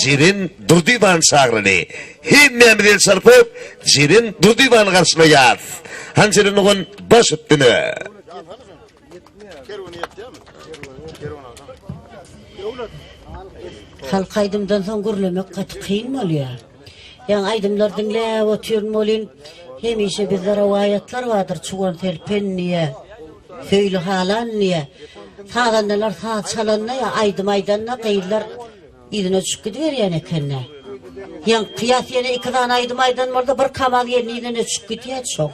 Jeren Durdyýewany çagyraly. Hemmämiz el çarpyp, Jeren Durdyýewany garşylaýarys. Hany Jeren dogan, baş üstüne. Halk aýdymdan soň gürlemek gaty kyn bolýar. Ýaňy aýdymlar diňläp otyryn welin, hemişe bizde rowaýatlar bardyr, Çuwan selpen diýe, Söýli halan diýe. Sazandalar saz çalanda ýa aýdym aýdanda gyzlar yzyna düşüp gidiberýän ekeni. Ýaňy Kyýas ýene iki sany aýdym aýdan bolsa, bir kamaz gelin yzyna düşüp gidýärdi şoň.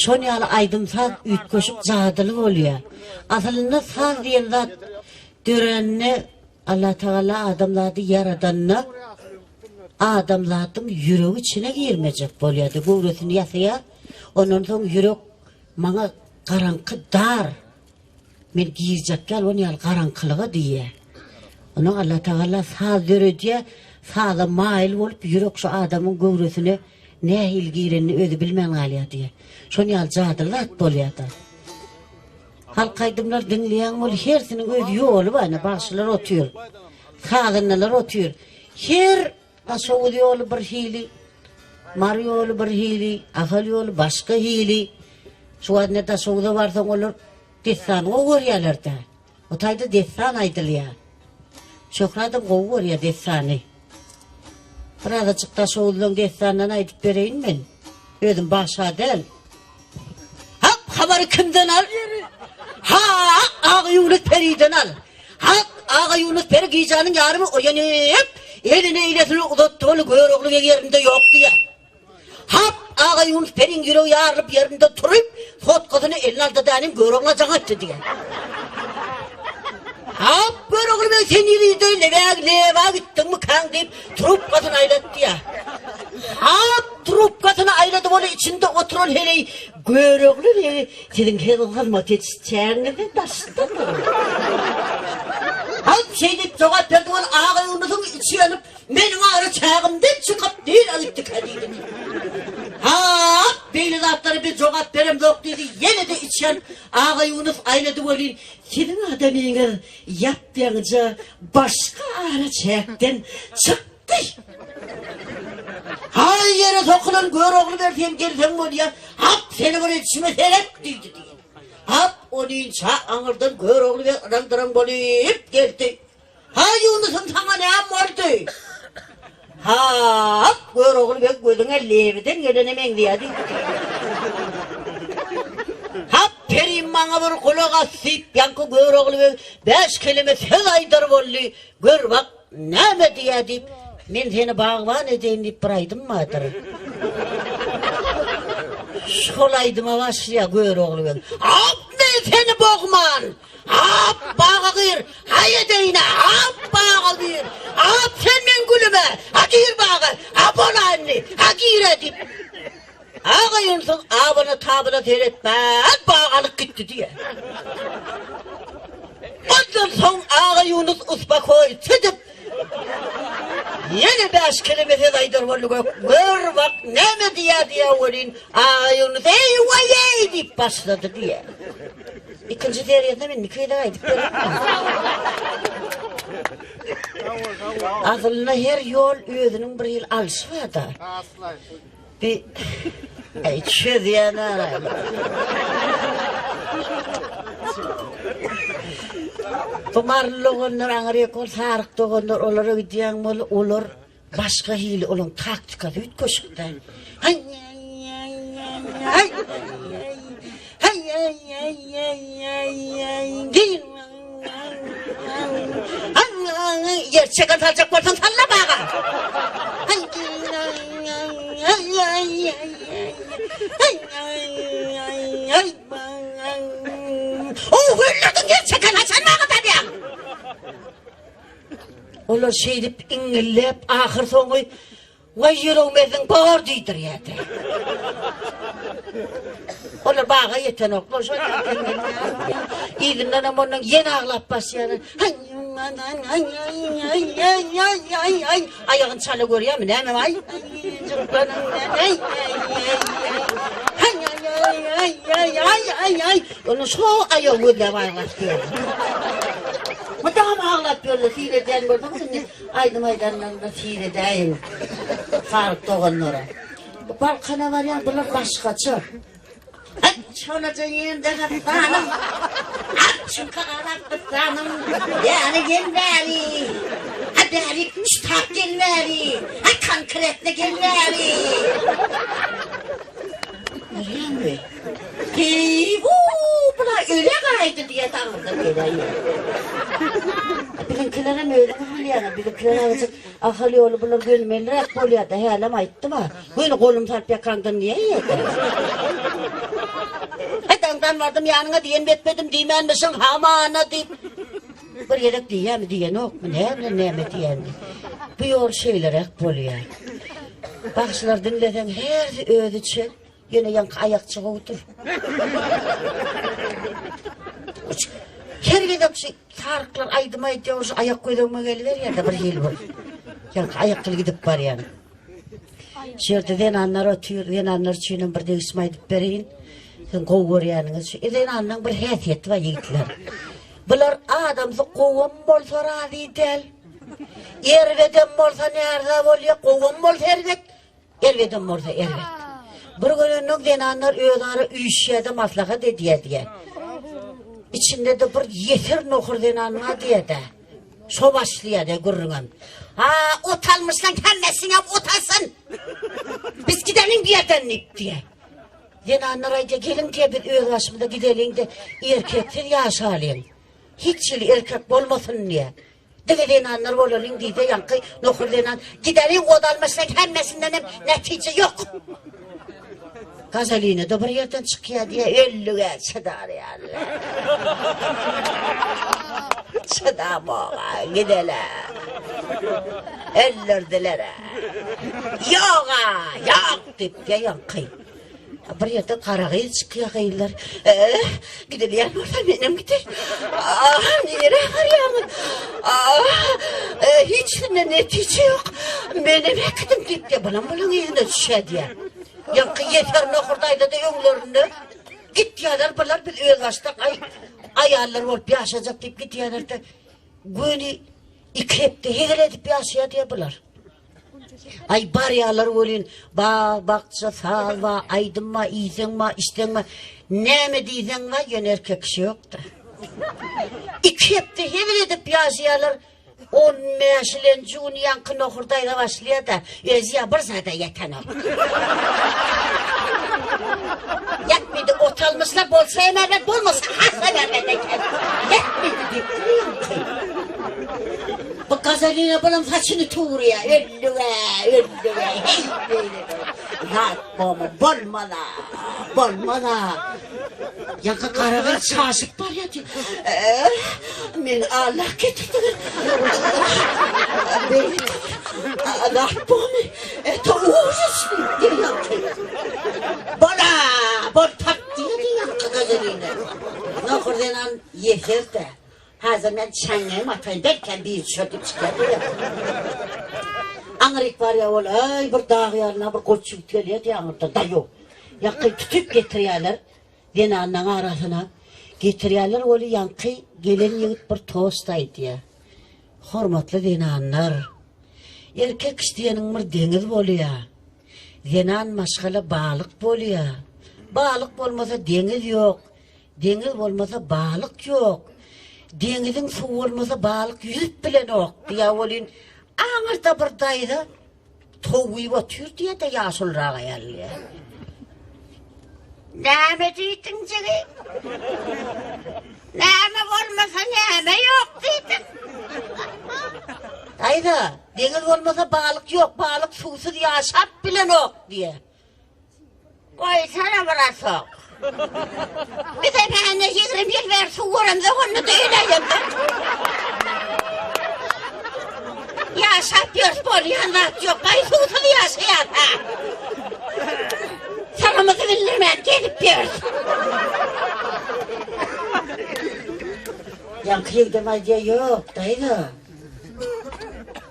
Şon ýaly aýdym-saz üýtgeşik jadyly bolýar. Aslynda saz diýen zat dörände Allatagala adamzady ýaradanda adamzadyň ýüregi içine girmejek bolýardy, göwresini ýasaýar. Ondan soň ýürek maňa garaňky dar, Men girjek ýaly on ýaly garaňkylyga diýýär. Ondan Allatagala saz döredýär, saza maýyl bolup ýürek şu adamyň göwresine nähili girenini özi bilmän galýar diýýär. Şon ýaly jadyly zat bolýar-da. Halk aýdymlar diňleýäň bol hersiniň öz ýoly bar, ine bagşylar otyr, sazandalar otyr. Her Daşoguz ýoly bir hili, Mary ýoly bir hili, Ahal ýoly başga hili. Şu wagt ine Daşoguza barsaň olar dessany gowy görýärler-dä. O taýda dessan aýdylýar. Şöhradam gowy görýär dessany. Birazajyk Daşoguzlaň dessandan aýdyp bereýin men. Özüm bagşa däl. Hak habary kimden al? Ha, Aga Ýunus periden al. Hak Aga Ýunus peri gijäniň ýarymy oýanyp, elini eýlesine uzatdy, ol Görogly beg ýerinde ýok diýýär. Hak Aga Ýunus periň ýüregi ýarylyp ýerinde turup, sotkasyny eline aldy dänim Görogla jaň etdi diýýär. Hak Görogly beg sen ýerinde lebäg leba gitdiňmikäň diýip, trubkasyny aýlady diýýär. Hak trubkasyny aýlady ol içinde oturan heleý Görogly begi siziň hyzmat ediş çägiňizden daşdadyr. Hak şeýdip jogap berdi ol Aga Ýunusyň içi ýanyp, meniň ara çägimden çykyp nirä gitdikä diýdi. Hak beýle zatlara biz jogap beremzok diýdi, ýene-de içi ýanyp Aga Ýunus aýlady welin, siziň adamyňyz ýap-ýaňyja başga ara çäkden çykdy. Haý ýere sokulan Görogly ber sen gelseň bolýa, hap seni bir edişime seret diýdi diýdi. Hap onynça aňyrdan Görogly beg yrandyran bolup geldi. Haý Ýunusym saňa näme boldy? Hap Görogly beg gözüňe lebiden gelene meňzeýär diýdi. Hap perim maňa bir gulak as diýip ýaňky Görogly beg bäş keleme söz aýdar boldy. Gör bak Näme diýýä diýip, men seni bagban edeýin diýip bir aýdym bardyr. Şol aýdyma başlaýar Görogly beg. Ap men seni bogman! Ap baga gir! Haý edeýin-ä! Ap baga gir! Ap sen meň gülüme! Ha gir baga! Ha bola indi! Ha gir-ä diýip. Aga Ýunsuň abyna-tabyna seretmän bagalyk gitdi diýýär. Ondan soň Aga Ýunus uspakoýit edip, ýene bäş keleme söz aýdar boldy gök, gör bak näme diýýär diýýär welin, Aga Ýunus eý waý-eý diýip başlady diýýär. Ikinji seriýasyny men indiki gezek aýdyp bererin. Aslynda her ýol özüniň bir hil alşy bar-da. Bi Eý çözýän araýlar. Bu maryly doganlar aňryk ol saryk doganlar olara gidýäň bol olar başga hili olaň taktikasy üýtgeşikdä. Ýer çeken saljak bolsaň salla baga. O öldürdüň ýer çeken haçan baga salýaň? Olar şeýdip iňňilläp ahyrsoňy Waý ýüregim ezdiň bor diýdirýärdi. Olar baga ýetenoklar şol Yzyndanam ondan ýene aglap başlaýarlar. Aýagyny çala görýärmi näme aý? Ondan şo aýagy gözläp aglap diýýär. Mydama aglap. aýdyp ýörler, syn edýän bolsaňyz indi aýdym aýdanlarynda syn edäýiň saryk doganlara. Bu Balkana barýan bular başgaça. Aç çolaja ýerde gapdanym, Aç çünki Garagystanym, Bäri gel bäri, A bäri ştap gel bäri, A konkretno gel bäri. Görýäňmi? Heý-huu, bular öle gaýdy diýýär aňyrdan geläýýär. Biziňkilerem özüňiz bilýäňiz, biziňkiler azajyk Ahal ýoly bular gönümeliräk bolýar-da, hälem aýtdym-a. Göni golum salyp ýakaňdan diýäýýär-dä. Aý, daňdan bardym ýanyňa diýenimi etmedim diýmänmişiň, hamana diýip. Bir gezek diýýärmi, diýenokmy, näme bilen näme diýenini. Bu ýol şeýleräk bolýar. Bagşylar diňleseň hersi özüçe. Ýöne ýaňky aýakçy gowudyr. Her gezek şu saryklar aýdym aýdýar, şu aýak göz öňüme geliberýär-de bir hili bolup. Ýaňky aýakly gidip barýan. Şu ýerde zenanlar otyr, zenanlar üçin hem bir degişme aýdyp bereýin. Siziň gowy görýäniňiz şu. E, zenanlaryň bir häsiýeti bar ýigitler. Bular adamsy gowam bolsa razy däl. Erbedem bolsa närza bolýar, gowam bolsa erbet, Erbedem bolsa erbet. Bir görenden zenanlar özara üýşýär-de maslahat edýär diýýär. Içinde-de bir ýeser nohur zenan bar diýýär-de. Şo başlaýar-da gürrüňem. Ha, ot almyşlaň hemmesinem ot alsyn. Biz gideliň bu ýerden diýip diýýär. Zenanlar aýdýar, geliň diýýär biz öz başymyza gideliň-de erkeksiz ýaşalyň. Hiç hili erkek bolmasyn diýýär. Diňe zenanlar bolalyň diýse ýaňky nohur zenan gideliň ot almaşsak hemmesindenem netije ýok. Gazaline-de bir ýerden çykýar diýýär, öllüge çydar ýaly. Çydamok-a, gidel-ä. Öldürdiler-ä. Ýog-a, ýok diýip ýaňky. Bir ýerde gara gyz çykýar gyzlar. Eh, gidilýän bolsa menem gideýin. Ah, nirä barýaňyz? Ah, eh, hiçsinde netije ýok. Menem äkidim diýip diýýär. Bulam bulaň yzyna düşýär diýýär. Ýaňky ýeser nohur daýza-da öňlerinde gitýärler bular biz özbaşdak aý aýallar bolup ýaşajak diýip gidýärler-de göni iki hepde hezil edip ýaşaýar diýýär bular. Aý barýarlar welin, bag-bakja, saz bar, aýdym bar, iýseň bar, içseň bar. Näme diýseň bar, ýöne erkek kişi ýok-da. Iki hepde hezil edip ýaşaýarlar. On bäşilenji gün ýaňky nohur daýza başlaýar-da, özi ýa bir zada ýetenok. Ýetmedi, ot almyşlar, bolsa hem erbet, bolmasa hasam erbet eken. Ýetmedi diýipdir ýaňky. Bu Gazalina bulam saçyny tüwürýär. Öldüg-ä, öldüg-ä, heý beýle zat bolma, bolmaz-a, bolmaz-a. Ýaňky gara gyz çaşyp barýar diýip, Meni Allah getirdi. Beýle zat bolmy? Это ужас diýip ýaňky. Bol-a, bol tap diýdi ýaňky Gazalina. Nohur zenan ýeser-dä. Häzir men çeňňegimi ataýyn, belkem biri düşer diýip çykýar diýýär. Aňryk barýar ol, äý, bir dag ýalyna bir goç ýigit gelýär diýýär aňyrdan, daýaw. Ýaňky tutup getirýärler zenanlaň arasyna. Getirýärler weli ýaňky gelen ýigit bir tost aýdýar. Hormatly zenanlar, erkek kişi diýeniň bir deňiz bolýar. Zenan maşgala balyk bolýar. Balyk bolmasa deňiz ýok. Deňiz bolmasa balyk ýok. Deňiziň suwy bolmasa balyk ýüzüp bilenok diýýär welin, aňyrda bir daýza towuýyp otyr diýýär-de ýaşulyrak aýal diýýär. Näme diýdiň jigim? Näme bolmasa näme ýok diýdiň? Daýza, deňiz bolmasa balyk ýok, balyk suwsuz ýaşap bilenok diýýär. Goýsana bratok. Bizem hany 20 ýyl bäri suw göremzok, onda-da öläýemzok. Ýaşap ýörüs bolýan zat ýok, baý suwsuz ýaşaýas ha. Syrymyzy bildirmän gezip ýörüs. Ýaňky ýigdem aýdýar, ýok, daýza.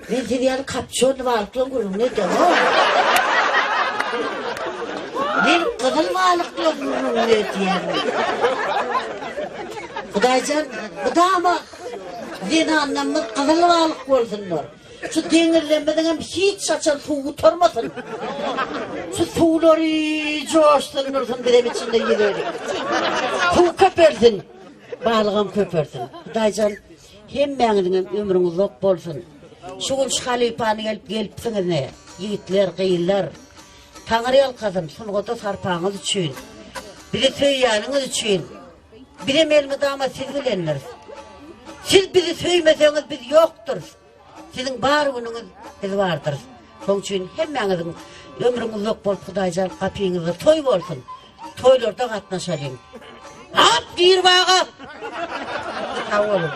Men siz ýaly kapçony balyklaň gürrüňini edemok. Men gyzyl balyklaň gürrüňini edýän. Hudaýjan, mydama Zenanlarymyz gyzyl balyk bolsunlar. Şu deňizlerimiziňem hiç haçan suwy gutarmasyn. Şu suwlary joşsun dursun bizem içinde ýüzelik. Suw köpelsin, balygam köpelsin. Hudaýjan hemmäňiziňem ömrüňiz uzak bolsun. Şu gün şu halypany gelip gelipsiňiz ne, ýigitler, gyzlar. Taňry ýalkasyn sungata sarpaňyz üçin. Bizi söýýäniňiz üçin. Bizem elmydama siz bilendiris. Siz bizi söýmeseňiz biz ýokdurys. Siziň bar günüňiz biz bardyrys. Şoň üçin hemmäňiziň ömrüň uzak bolup Hudaýjan gapyňyzda toý bolsun. Toýlarda gatnaşalyň. At gir baga. Sag boluň.